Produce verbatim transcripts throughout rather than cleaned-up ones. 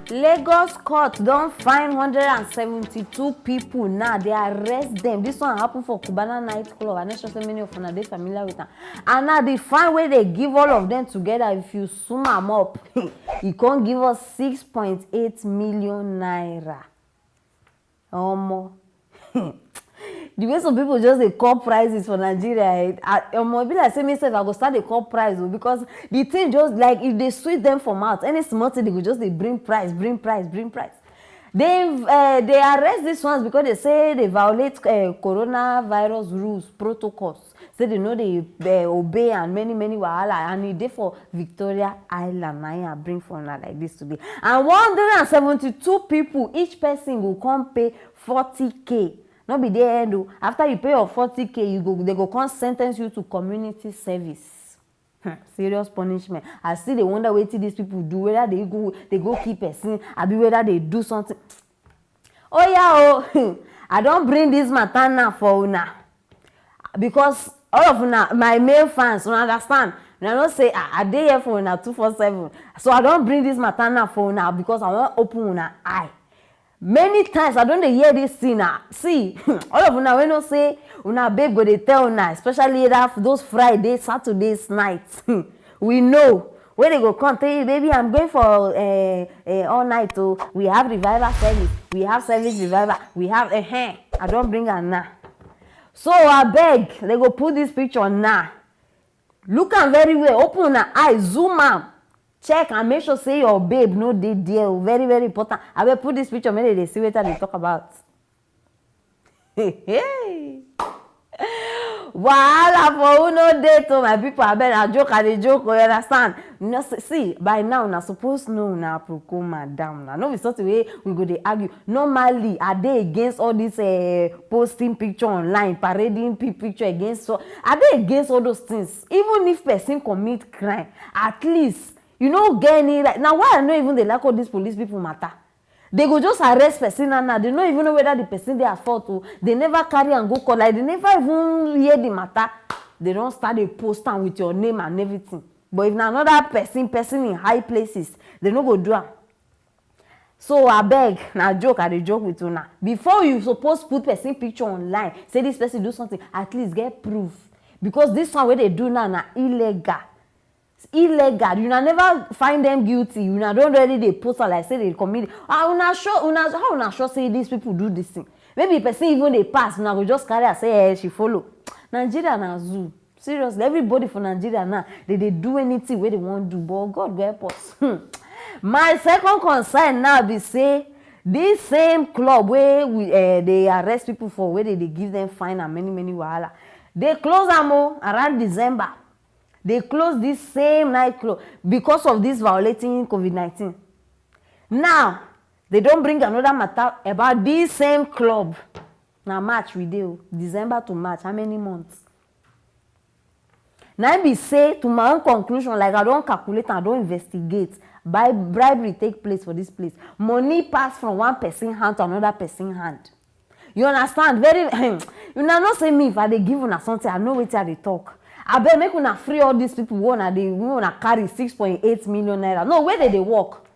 Lagos court don fine one hundred and seventy two people now, dey arrest dem. This one happen for Cubana nightclub. I no sure say many of una dey familiar with am. And now the fine wey dey give all of dem together, if you sum am up, e come give us six point eight million naira. Omo. The way some people just dey call prices for Nigeria, eh, I, omo, e be like say me sef I go start dey call price o, because the thing just, like, e dey sweet dem for mouth. Any small thing, they go just dey bring price, bring price, bring price. They uh, they arrest these ones because they say they violate uh, coronavirus rules, protocols. Say they no dey uh, obey and many many wahala, and e dey for Victoria Island. Na im I bring for una like this today. And one hundred and seventy two people, each person go come pay forty k. No be there end o. After you pay your forty k, you go, they go come sentence you to community service. Hmm, serious punishment. I still dey wonder wetin these people do, whether they go, they go keep person, abi whether they do something. Oh yeah, oh, I don bring this matter now for una, because all of una, my male fans, una understand. Una know say, ah, I dey here for una two four seven. So I don bring this matter now for una because I wan open una eye. Many times I don dey hear this thing now. See, all of una wey know say una babe go dey tell una, especially that, those Friday, Saturdays nights. We know. Wey they go come tell you, "Baby, I'm going for uh, uh, all night o. We have revival service. We have service revival. We have, uh, I don bring am now." So abeg, they go put this picture now. Look am very well. Open una eye, zoom am, check and make sure say your babe no dey there o. Very very important. Abeg, put this picture make they dey see wetin I dey talk about. Hey, hey. Wahala for who no dey to, my people. Abeg, na joke I dey joke o, you understand? You know, see, see, by now una suppose know una aproko madam. Na no be something wey we go dey argue. Normally, I dey against all this uh, posting picture online, parading pe- picture against. So I dey against all those things. Even if person commit crime, at least you no get any right. Na why I no even dey like all these police people matter. They go just arrest person now now. They no even know whether the person dey at fault o. They never carry am go court. Like, they never even hear the matter. They don start dey post am with your name and everything. But if na another person, person in high places, they no go do am. So abeg, na joke I dey joke with una. Before you suppose put person picture online, say this person do something, at least get proof. Because this one wey they do now na illegal. Illegal. Una never find them guilty. Una don already dey post am like say they commit. Ah, una sure? Una, how una sure say these people do this thing? Maybe person even dey pass, una go just carry am say, "Eh, she follow." Nigeria na zoo. Seriously, everybody for Nigeria now, they dey do anything wey they wan do, but God go help us. Hmm. My second concern now be say this same club wey we uh, dey arrest people for, wey they dey give them fine and many many wahala, they close am o around December. They close this same nightclub because of this violating covid nineteen. Now, they don bring another matter about this same club. Na March we dey o, December to March, how many months? Na im be say, to my own conclusion, like, I don calculate and I don investigate, by bribery take place for this place. Money pass from one person hand to another person hand. You understand? Very, una know say me, if I dey give una something, I know wetin I dey talk. Abeg, make una free all these people wey una dey, wey una carry six point eight million naira. No, where they dey work?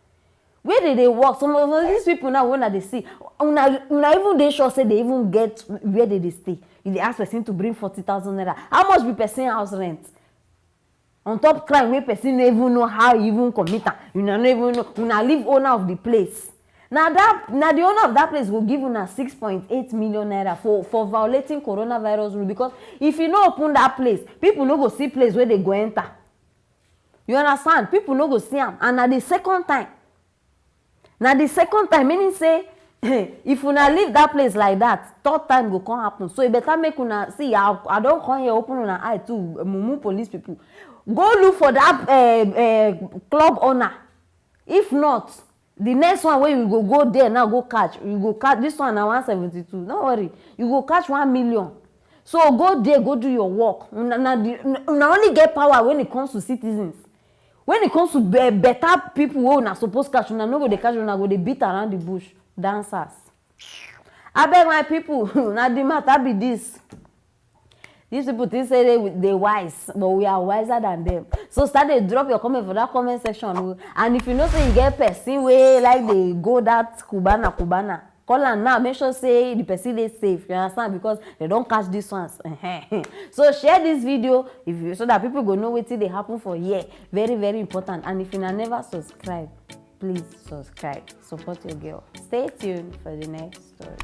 Where they dey work? Some of these people now wey una dey see, una, una even dey sure say they even get where they dey stay? You dey ask person to bring forty thousand naira. How much be person house rent? On top crime wey person no even know how e even commit am, una no even know, una leave owner of the place. Na that, na the owner of that place go give una six point eight million naira for, for violating coronavirus rule, because if you no open that place, people no go see place wey they go enter. You understand? People no go see am, and na the second time. Na the second time, meaning say, if una leave that place like that, third time go come happen. So e better make una see. I, I don come here open una eye too, mumu police people. Go look for that uh, uh, club owner. If not, the next one wey you go go there now go catch, you go catch this one na one seventy two. No worry, you go catch one million. So go there, go do your work. Una, na the, una only get power when it comes to citizens. When it comes to be, better people wey una suppose catch, una no go dey catch, una go dey beat around the bush. Dancers. Abeg, my people, na the matter be this. These people think say they, they wise, but we are wiser than them. So start dey drop your comment for that comment section o. And if you know say you get person wey like dey go that cubana cubana, call am now, make sure say the person dey safe, you understand, because they don catch these ones. So share this video if you, so that people go know wetin dey happen for here. Very, very important. And if una never subscribe, please subscribe, support your girl. Stay tuned for the next story.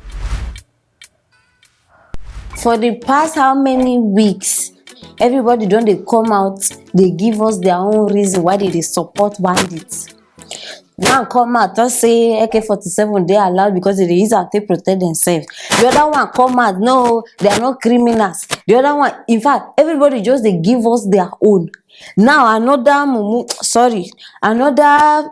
For the past how many weeks, everybody don dey come out, dey give us their own reason why they dey support bandits. Now come out talk say A K forty-seven dey allowed because they dey use am take protect themselves. The other one come out, no, they are not criminals. The other one, in fact, everybody just dey give us their own. Now another mumu, sorry, another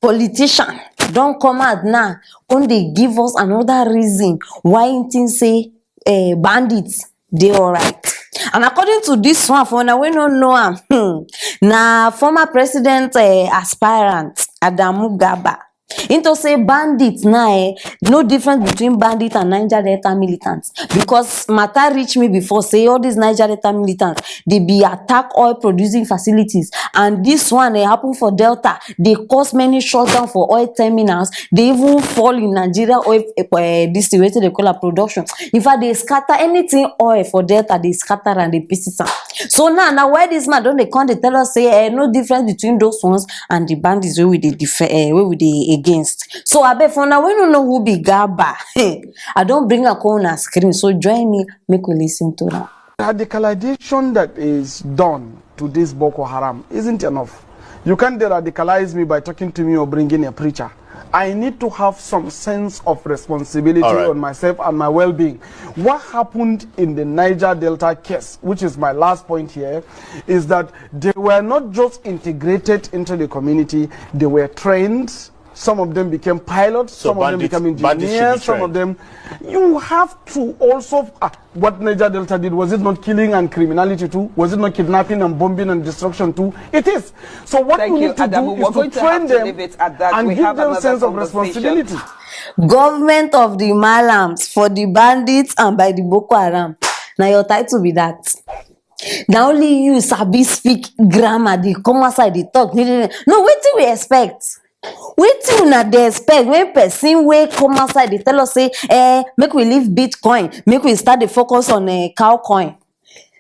politician don come out now, come dey give us another reason why he think say uh, bandits dey alright. And according to this one, for una wey no know am, hmm, na former president uh, aspirant Adamu Gaba. He talk say bandits now, eh, no difference between bandit and Niger Delta militants, because matter reach me before say all these Niger Delta militants, they be attack oil producing facilities, and this one, eh, happen for Delta. They cause many shutdown for oil terminals. They even fall in Nigeria oil, eh, this thing wetin they call am production. In fact, they scatter anything oil for Delta, they scatter and they pieces am. So now, now why this man don dey come dey tell us say eh, no difference between those ones and the bandits wey we dey def- eh, wey we dey against. So abeg, for una wey no know who be Gaba, I don bring am come una screen. So join me, make we listen to am. Radicalization that is done to this Boko Haram isn't enough. You can't de-radicalize me by talking to me or bringing a preacher. I need to have some sense of responsibility All right. on myself and my well-being. What happened in the Niger Delta case, which is my last point here, is that they were not just integrated into the community, they were trained. Some of them became pilots, So some of them bandits- become bandits should be engineers, some of trained. them. You have to also. Ah, what Niger Delta did, was it not killing and criminality too? Was it not kidnapping and bombing and destruction too? It is. So what Thank you you, need to Adamu. do We're is going to to have train to them leave it at that. and We give have them another sense of conversation. Responsibility. Government of the Malams for the bandits and by the Boko Haram. Now your title be that. Na only you sabi speak grammar, dey come outside, dey talk. No, no, no. No, wetin we expect? Wetin una dey expect when person wey come outside dey tell us say, eh, make we leave Bitcoin, make we start dey focus on eh, cow coin?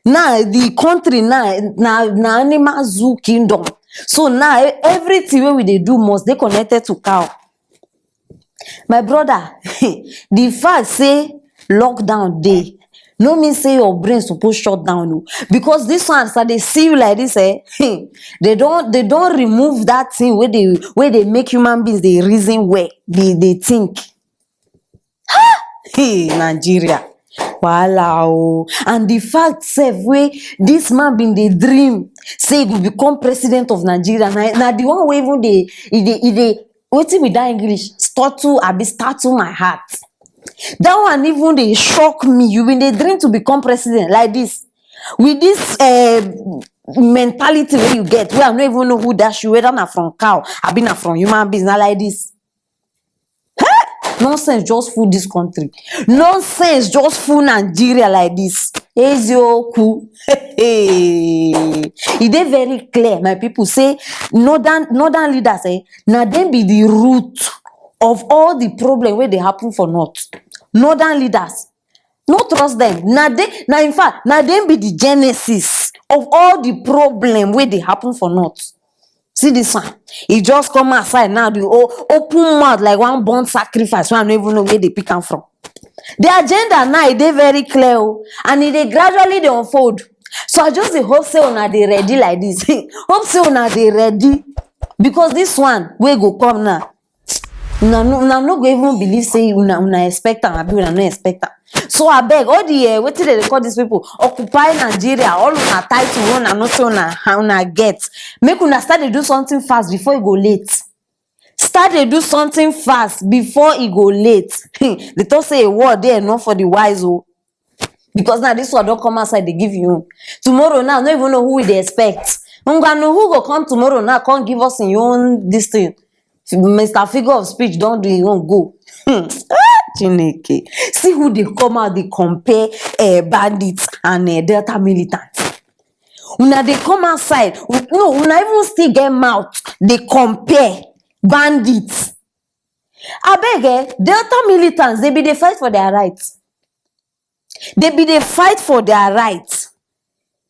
Now the country now na na animal zoo kingdom. So now e- everything wey we dey do must dey connected to cow. My brother, the fact say lockdown dey no mean say your brain suppose shut down o, because this one as I dey see you like this, eh, they don they don remove that thing wey dey wey dey make human beings dey reason well, dey dey think. Hey, Nigeria, wahala o. And the fact sef wey this man bin dey dream say he go become president of Nigeria, na na the one wey even dey e dey e dey wetin be that English, startle abi startle my heart. That one even dey shock me. You bin dey dream to become president like this, with this uh, mentality wey you get, wey I no even know who dash you, whether na from cow abi na from human beings, na like this. Nonsense just full this country. Nonsense just full Nigeria like this. Eziokwu. E dey very clear, my people, say northern northern leaders, eh, na dem be the root of all the problem wey dey happen for north. Northern leaders, no trust them. Na dem, na in fact, na dem be the genesis of all the problem wey dey happen for north. See this one. He just come outside now, the o- open mouth like one born sacrifice. So I no even know where they pick am from. The agenda now e dey very clear o, and e dey gradually dey unfold. So I just dey hope say una dey ready like this. Hope say una dey ready, because this one wey go come now, una no una no go even believe say una una expect am abi una no expect am. So abeg, all the uh, wetin dem dey call these people, occupy Nigeria, all una title wey una know say una una get, make una start dey do something fast before e go late. Start dey do something fast before e go late. They talk say a word dey enough for the wise o, because now this one don come outside dey give you own. Tomorrow now, no even know who we dey expect. Ngwanu, who go come tomorrow now come give us im own this thing? Mister Figure of Speech don do im own go. Hmm. Chineke. See who dey come out dey compare uh, bandits and uh, Delta militants. Una dey come outside, no, una even still get mouth dey compare bandits. Abeg, eh, Delta militants, they be dey fight for their rights. They be dey fight for their rights.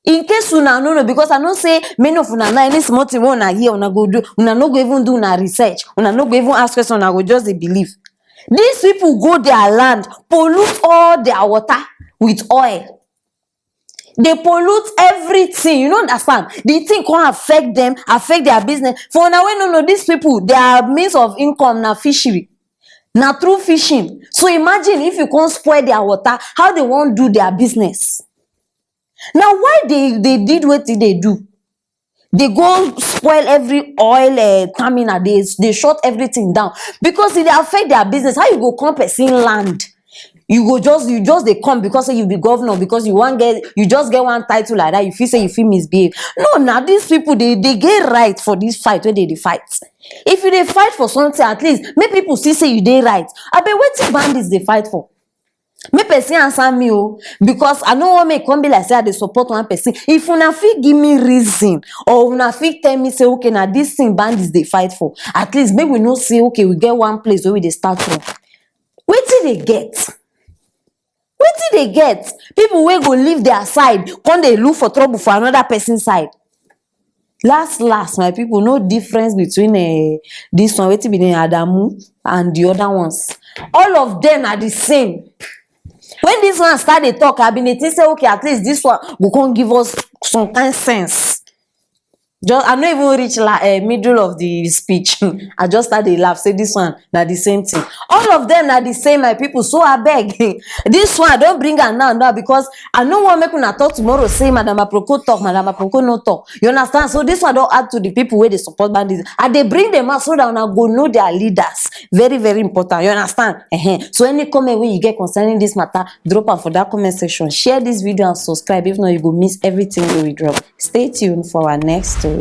In case una no know, because I know say many of una now, any small thing wey una hear, una go do, una no go even do una research, una no go even ask question, una go just dey believe. These people go their land, pollute all their water with oil. They pollute everything, you no understand? The thing come affect them, affect their business. For una wey no know, these people, their means of income na fishery, na through fishing. So imagine if you come spoil their water, how they wan do their business? Na why they they did wetin they do? They go spoil every oil uh, terminal, they they shut everything down because e dey affect their business. How you go come person land? You go just you just dey come because say you be governor, because you wan get, you just get one title like that, you feel say you fit misbehave. No, na these people, they they get right for this fight wey they dey fight. If you dey fight for something, at least make people see say you dey right. Abeg, wetin bandits dey fight for? Make person answer me o, because I no wan make e come be like say I dey support one person. If una fit give me reason, or una fit tell me say, okay, na this thing bandits dey fight for, at least make we know say, okay, we get one place wey we dey start from. Wetin they get? Wetin they get? People wey go leave their side come dey look for trouble for another person side. Last last, my people, no difference between uh, this one, wetin be name, Adamu, and the other ones. All of them are the same. When this one start dey talk, I been dey think say, okay, at least this one go come give us some kind sense. Just I no even reach la uh, middle of the speech. I just start dey laugh say this one na the same thing. All of them na the same, my people. So abeg, this one I don bring am now now because I no wan make una talk tomorrow say Madam Aproko talk, Madam Aproko no talk. You understand? So this one don add to the people wey dey support bandits. I dey bring them out so that una go know their leaders. Very, very important. You understand? Ehen. So any comment wey you get concerning this matter, drop am for that comment section. Share this video and subscribe. If not, you go miss everything wey we drop. Stay tuned for our next story.